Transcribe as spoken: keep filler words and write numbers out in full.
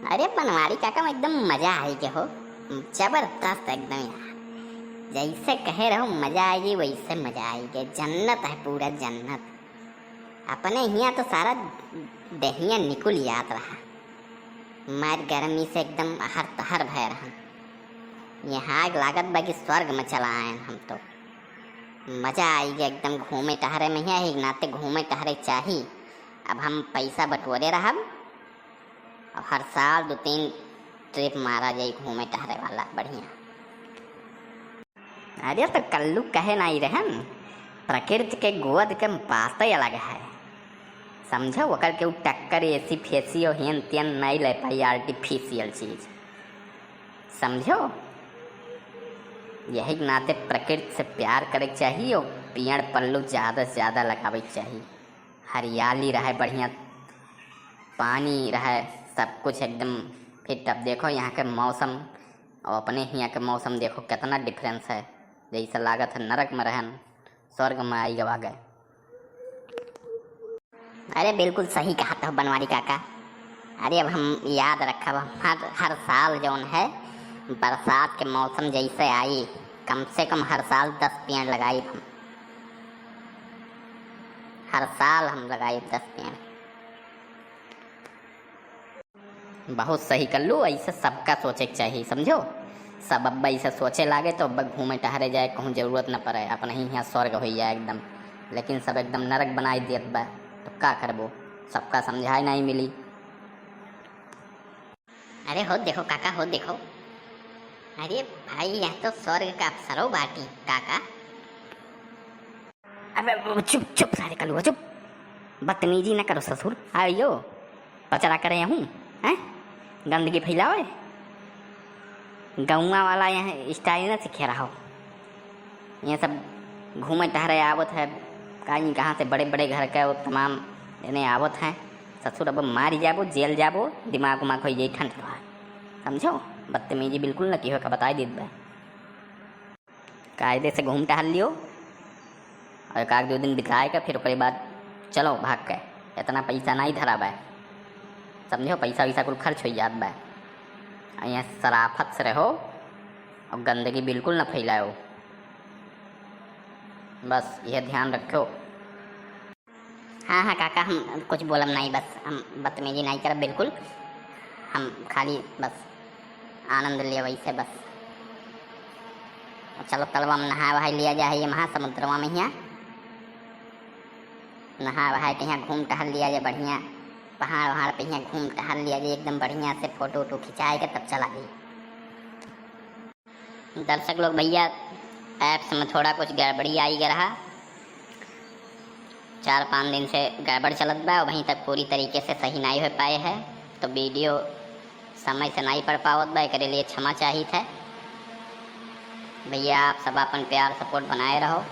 अरे बनवारी काका, एकदम मजा आइगे हो, जबरदस्त एकदम यार, जैसे कहे रहो मजा आइगे, वैसे मजा आइगे, जन्नत है पूरा जन्नत। अपने हियाँ तो सारा देहिया निकुल जात रहा, मार गर्मी से एकदम अहर तहर भय रहा। यहाँ आग लागत बा कि स्वर्ग में चला आयन हम तो। मजा आइगे एकदम घूमे टहरे में, यही नाते घूमे टहरे चाही। अब हम पैसा बटोरे रहब, अब हर साल दो तीन trip मारा जाई घूमे टहरे वाला, बढ़िया। अरे तो कल्लू कहे नाई रहन, प्रकृति के गोद के बात अलग है, समझो। ओकर के उ टक्कर एसी फेसी और हेन तेन नाई ले पाई, artificial चीज, समझो। यही के नाते प्रकृति से प्यार करे के चाहिए और पेड़ पल्लू ज्यादा से ज्यादा लगावे के चाहिए। हरियाली रहे बढ़िया, पानी रहे, सब कुछ एकदम fit। अब देखो यहाँ के मौसम और अपने हियाँ के मौसम देखो, कितना difference है। जैसे लागत है नरक में रहन, स्वर्ग में आई गवा गए। अरे बिल्कुल सही कहत हो बनवारी काका। अरे अब हम याद रखब, हम हर, हर साल जौन है बरसात के मौसम जैसे आई, कम से कम हर साल दस पेड़ लगाई हम। हर साल हम लगाई दस पेड़। बहुत सही कल्लू, ऐसे सबका सोचे के चाही, समझो। सब अब ऐसे सोचे लागे तो अब घूमे टहरे जाए, कहूँ जरूरत न पड़े, अपने ही यहाँ स्वर्ग हो जाए एकदम। लेकिन सब एकदम नरक बनाई देत बा, तो का करबो, सबका समझाए नहीं मिली। अरे हो देखो काका, हो देखो, अरे भाई, यह तो स्वर्ग का अप्सरो बाटी काका। अबे चुप, चुप सारे कलुआ, चुप। बदतमीजी न करो ससुर। आयो, पचरा करे हूँ, हैं? गंदगी फैलावे। गौवा वाला यहाँ style न सीखे रहो। ये सब घूमे टहरे आवत है, का जानी कहाँ से बड़े बड़े घर के वो तमाम जने आवत हैं। ससुर अब मारी जाबो, जेल जाबो, दिमाग उमाग हो जाई ठंड तोहार। समझो, बदतमीजी बिल्कुल न किहो का बताई देत बा। कायदे से घूम टहल लियो और एक आध दो दिन बिताए के फिर ओकरे बाद चलो भाग के। इतना पैसा नहीं धरा बा, समझो, पैसा वैसा कुल खर्च हो जात बा। आ यहाँ शराफत से रहो और गंदगी बिल्कुल न फैलाओ, बस यह ध्यान रखो। हाँ, हाँ, काका, हम कुछ बोलब नाई, बस हम बदतमीजी नाई करब बिल्कुल, हम खाली बस आनंद लेब ऐसे बस। चलो, तलवा में नहाए वहाए लिया जाए, ये महासमुद्रवा में हियाँ नहाए वहाए के हियाँ घूम टहल लिया जाए बढ़िया, पहाड़ वहाड़ पे हियाँ घूम टहल लिया जाए एकदम बढ़िया से, फोटो वोटो खिंचाए के तब चला जाए। दर्शक लोग, भैया, apps में थोड़ा कुछ गड़बड़ी आई गया रहा, चार पाँच दिन से गड़बड़ चलत बा, अबहीं तक पूरी तरीके से सही नाई हो पाए है, तो video समय से नाई पड़ पावत बा, एकरे लिए क्षमा चाहित है। भैया, आप सब अपन प्यार support बनाए रहो।